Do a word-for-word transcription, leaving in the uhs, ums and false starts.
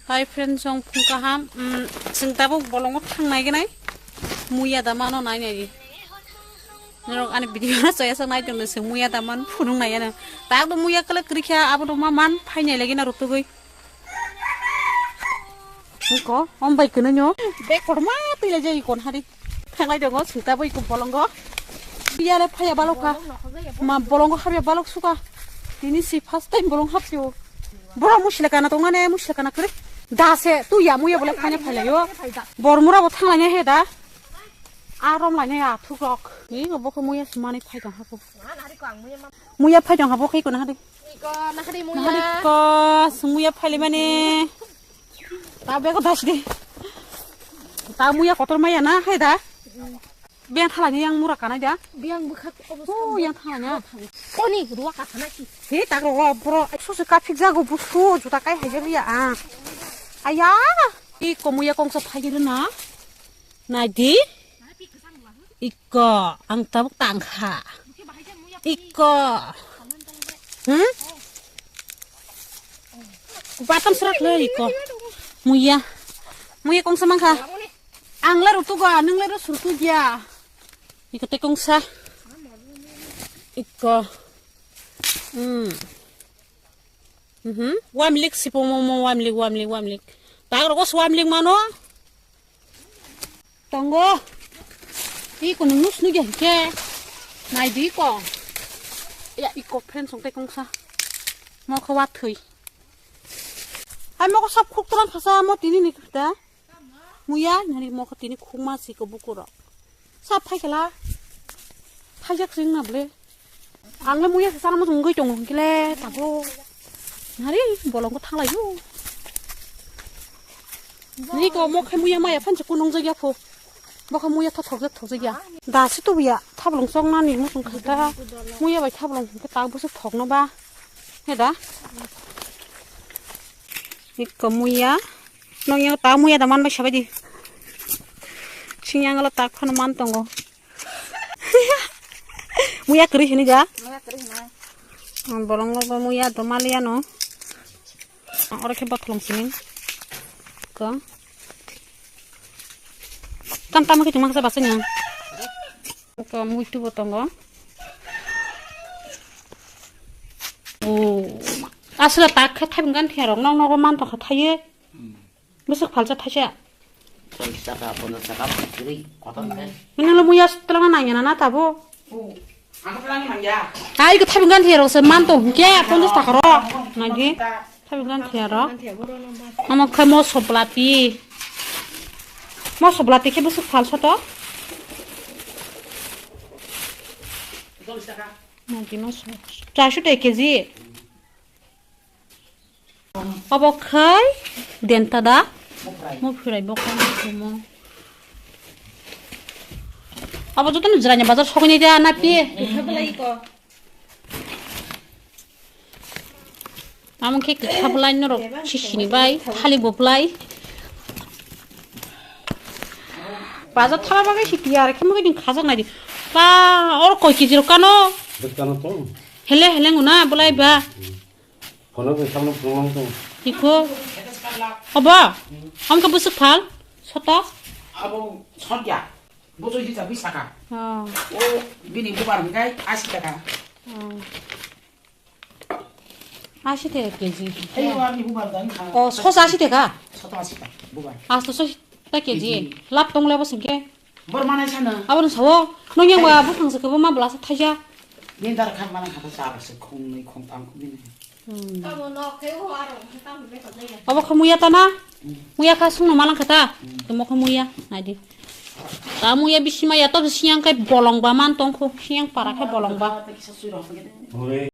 Hi friends, chwng phung kaham. Mm, chwng tabuk bolongo thang nai gwnai. Muya da mano nai nai. Norok ani video no chaya sak nai tongno chwng muya da man phunung nai ano. Tak do muya kala krikha abo do ma man phai nai lagi na rutugui. Ko om bai kene nyo. Be korma tila jai kon hari. Thanglai dongo, singta bai ko bolongo. Biyale phaya balok kha. Ma bolongo habya balok suka. Tini si first time bolong hapyo. Bora musila kana tongmane, musila kana kre. Da se, tu ya muya bole phanya phailayo. Bor mura bo thanglaine he da. A rom laine a thukrok. Ni go bokho muya sumani phai tong hako. Muya phai tong habo khai ko na hari. Nahari ko sung muya phailaimani. Ta bego das di. Ta muya kotor maya na hai da. Biang thalani yang mura kanai da. Biang bwkha ko. Oh, yang thalani. Koni ruwa ka sana ki. He tak ro bro. Su su ka phik jago busu juta kai hai jalu ya. Aya. I ko muya kongsa phai na. Nai di. Iko, ang tabuk tangkha. Iko. Hmm? Batam serak le iko. Muya. Muya kongsa mangkha. Ang le rutu go, nung le ro surtu gya. Iko te kongsa. Iko. Hmm. Mhm. Wamlik sipo mo mo wamlik wamlik wamlik. Tag rogos wamlik mano. Tongo. Iko nung nus nugya hike. Nai di ko. Ya iko friend song te kongsa. Mo kho wa thwi. Ai mo ko sab khuk tran khasa mo tini ni khita. Muya nani mo ko tini khuk ma si ko buku ro. Sab phai kala. Phai jak sing na ble. Ang le muya sana mo sung goi tongo hingke le tabo. Nari bolong ko thanglai yo. Ni ko mo khai muya maya phan se kunung jagya pho. Bo khai muya tho thok jak thok jagya. Da si tu ya thablong song nani mo sung khai da. Muya bai thablong hingke ta bo se thok no ba. He da. Ni ko muya. Nong yang ta muya da man bai sabai di. Sing yang lo tak phan man tongo. Muya kwrwi hini ja? Muya kwrwi hini. Ang bolongo bo muya do maliya no. Ang oro khe botholong sini. Ko. Tam tam khe tuma khe basa nyang. Ko muitu bo tongo. O. Asla tak khe thaibing gan thia rok nong nogo man to kha thaye. Bwswk phalsa thaisa. Cholish taka, ponchash taka, kwrwi, kotor khe. Nini lo muya twlangna nangya na tabo. O, ang twlangna nangya. Ai ko thaibing gan thero se man to hwnkhe ponchash taka ro. Nagi thaibing gan thero. Omo khe moso blati. Moso blati khe bwswk phalsa to. Cholish taka. Nagi moso. Charso taka keji. Obo khai denta da? Muphirai bo khai sumo. Obo joto no jirani bazar sogwi nai da na pi? Amo khe kha belai norok sisini bai thali bo belai. Bazar thara bagwi si tiyar khe mugwi din khajak nai di. Ba oro koi keji rok kano? Bwskano to. Hele hele nguna belai ba. Kono bai samno phunukmang tong. Iko. Obo? Amka bwswk phal? Sota? Abo sotya. Bujui di chabi saka. Oh. O bini bubar hingkai asi taka. Oh. Asi taka keji. Ei o ani bubar dan kha. Oh, sosa asi taka? Sota asi taka bubar. Asto sosa keji. Keji. Lap tong lebo singke. Bor manai sana. Abo no sawo. Nong yang ba bufang se kebo ma belasa thaija. Ni dar khan mana kha sa se khong nei khong tam khong ni. Hmm. Abo kha muya ta na? Hmm. Muya kha sungno malang kha ta? Hmm. Tamo kha muya, nai di. Ta muya bisi maya to siyang kai bolong ba man tong kho, siyang para khe bolong ba. Ore.